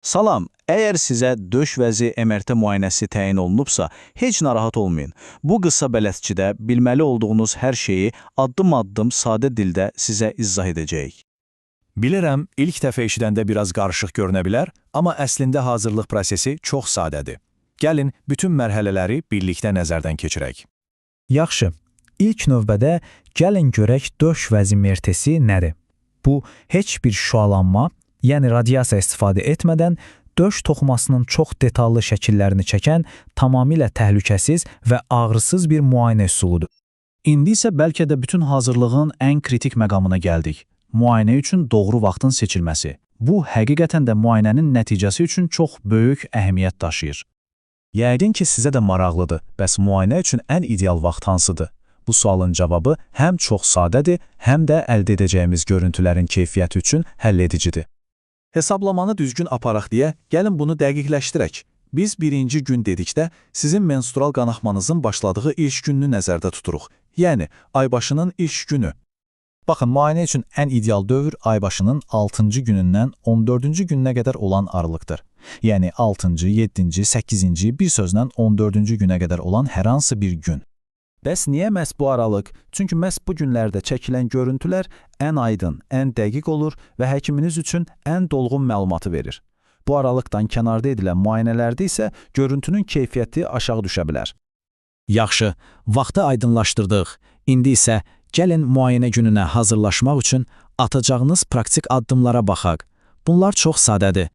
Salam, əgər sizə döş vəzi MRT müayinəsi təyin olunubsa, heç narahat olmayın. Bu qısa bələdçidə bilməli olduğunuz hər şeyi addım-addım sadə dildə sizə izah edəcəyik. Bilirəm, ilk dəfə eşidəndə biraz qarışıq görünə bilər, amma əslində hazırlıq prosesi çox sadədir. Gəlin, bütün mərhələləri birlikdə nəzərdən keçirək. Yaxşı, ilk növbədə gəlin görək döş vəzi MRT-si nədir? Bu, heç bir şüalanma, yəni radiasiya istifadə etmədən döş toxumasının çox detallı şəkillərini çəkən tamamilə təhlükəsiz və ağrısız bir müayinə üsuludur. İndi isə bəlkə də bütün hazırlığın ən kritik məqamına gəldik. Müayinə üçün doğru vaxtın seçilməsi. Bu, həqiqətən də müayinənin nəticəsi üçün çox böyük əhəmiyyət daşıyır. Yəqin ki, sizə də maraqlıdır. Bəs müayinə üçün ən ideal vaxt hansıdır? Bu sualın cavabı həm çox sadədir, həm də əldə edəcəyimiz görüntülərin keyfiyyəti üçün həlledicidir. Hesablamanı düzgün aparaq deyə, gəlin bunu dəqiqləşdirək. Biz birinci gün dedikdə, sizin menstrual qanaxmanızın başladığı ilk gününü nəzərdə tuturuq. Yəni, aybaşının ilk günü. Baxın, müayinə üçün ən ideal dövr aybaşının 6-cı günündən 14-cü gününə qədər olan aralıqdır. Yəni 6-cı, 7-ci, 8-ci, bir sözlə 14-cü günə qədər olan hər hansı bir gün. Bəs niyə məhz bu aralıq? Çünki məhz bu günlərdə çəkilən görüntülər ən aydın, ən dəqiq olur və həkiminiz üçün ən dolğun məlumatı verir. Bu aralıqdan kənarda edilən müayinələrdə isə görüntünün keyfiyyəti aşağı düşə bilər. Yaxşı, vaxtı aydınlaşdırdıq. İndi isə gəlin müayinə gününə hazırlaşmaq üçün atacağınız praktik addımlara baxaq. Bunlar çox sadədir.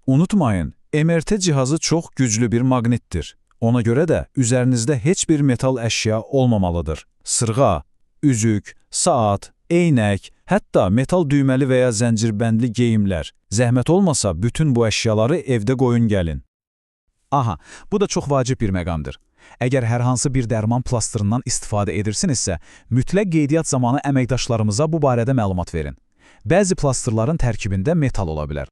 Unutmayın, MRT cihazı çox güclü bir maqnitdir. Ona görə də üzərinizdə heç bir metal əşya olmamalıdır. Sırğa, üzük, saat, eynək, hətta metal düyməli və ya zəncirbəndli geyimlər. Zəhmət olmasa bütün bu əşyaları evdə qoyun gəlin. Aha, bu da çox vacib bir məqamdır. Əgər hər hansı bir dərman plastırından istifadə edirsinizsə, mütləq qeydiyyat zamanı əməkdaşlarımıza bu barədə məlumat verin. Bəzi plastırların tərkibində metal ola bilər.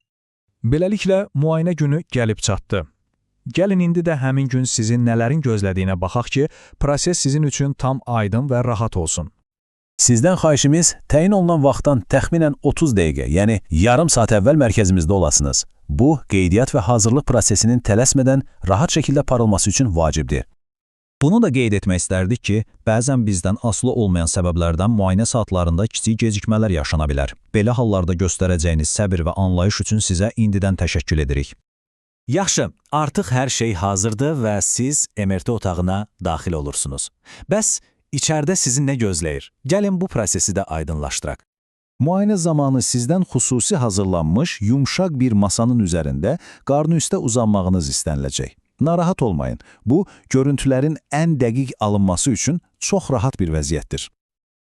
Beləliklə, müayinə günü gəlib çatdı. Gəlin indi də həmin gün sizin nələrin gözlədiyinə baxaq ki, proses sizin üçün tam aydın və rahat olsun. Sizdən xahişimiz təyin olunan vaxtdan təxminən 30 dəqiqə, yəni yarım saat əvvəl mərkəzimizdə olasınız. Bu, qeydiyyat və hazırlıq prosesinin tələsmədən rahat şəkildə aparılması üçün vacibdir. Bunu da qeyd etmək istərdik ki, bəzən bizdən asılı olmayan səbəblərdən müayinə saatlarında kiçik gecikmələr yaşana bilər. Belə hallarda göstərəcəyiniz səbir və anlayış üçün sizə indidən təşəkkür edirik. Yaxşı, artıq hər şey hazırdır və siz MRT otağına daxil olursunuz. Bəs içəridə sizi nə gözləyir? Gəlin bu prosesi də aydınlaşdıraq. Müayinə zamanı sizdən xüsusi hazırlanmış yumşaq bir masanın üzərində qarnı üstə uzanmağınız istəniləcək. Narahat olmayın, bu, görüntülərin ən dəqiq alınması üçün çox rahat bir vəziyyətdir.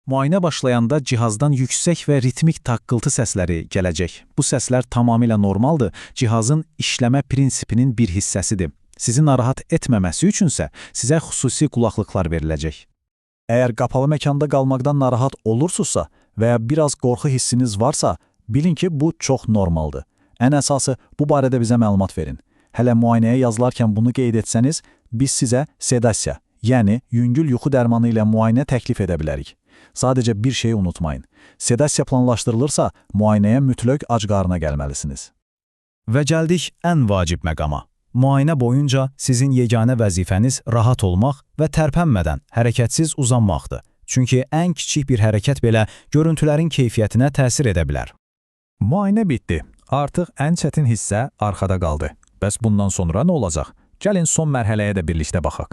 Müayinə başlayanda cihazdan yüksək və ritmik taqqıltı səsləri gələcək. Bu səslər tamamilə normaldır, cihazın işləmə prinsipinin bir hissəsidir. Sizi narahat etməməsi üçünsə sizə xüsusi qulaqlıqlar veriləcək. Əgər qapalı məkanda qalmaqdan narahat olursunuzsa və ya biraz qorxu hissiniz varsa, bilin ki, bu çox normaldır. Ən əsası, bu barədə bizə məlumat verin. Hələ müayinəyə yazılarkən bunu qeyd etsəniz, biz sizə sedasiya, yəni yüngül yuxu dərmanı ilə müayinə təklif edə bilərik. Sadəcə bir şeyi unutmayın. Sedasiya planlaşdırılırsa, müayinəyə mütləq ac qarına gəlməlisiniz. Və gəldik ən vacib məqama. Müayinə boyunca sizin yeganə vəzifəniz rahat olmaq və tərpənmədən, hərəkətsiz uzanmaqdır. Çünki ən kiçik bir hərəkət belə görüntülərin keyfiyyətinə təsir edə bilər. Müayinə bitdi. Artıq ən çətin hissə arxada qaldı. Bəs bundan sonra nə olacaq? Gəlin son mərhələyə də birlikdə baxaq.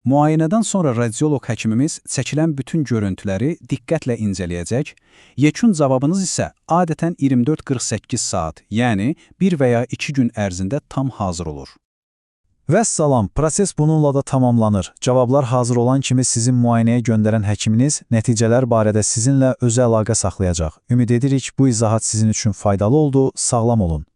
Müayinədən sonra radioloq həkimimiz çəkilən bütün görüntüləri diqqətlə incələyəcək, yekun cavabınız isə adətən 24-48 saat, yəni 1 və ya 2 gün ərzində tam hazır olur. Vəssalam, proses bununla da tamamlanır. Cavablar hazır olan kimi sizin müayinəyə göndərən həkiminiz nəticələr barədə sizinlə özü əlaqə saxlayacaq. Ümid edirik bu izahat sizin üçün faydalı oldu, sağlam olun.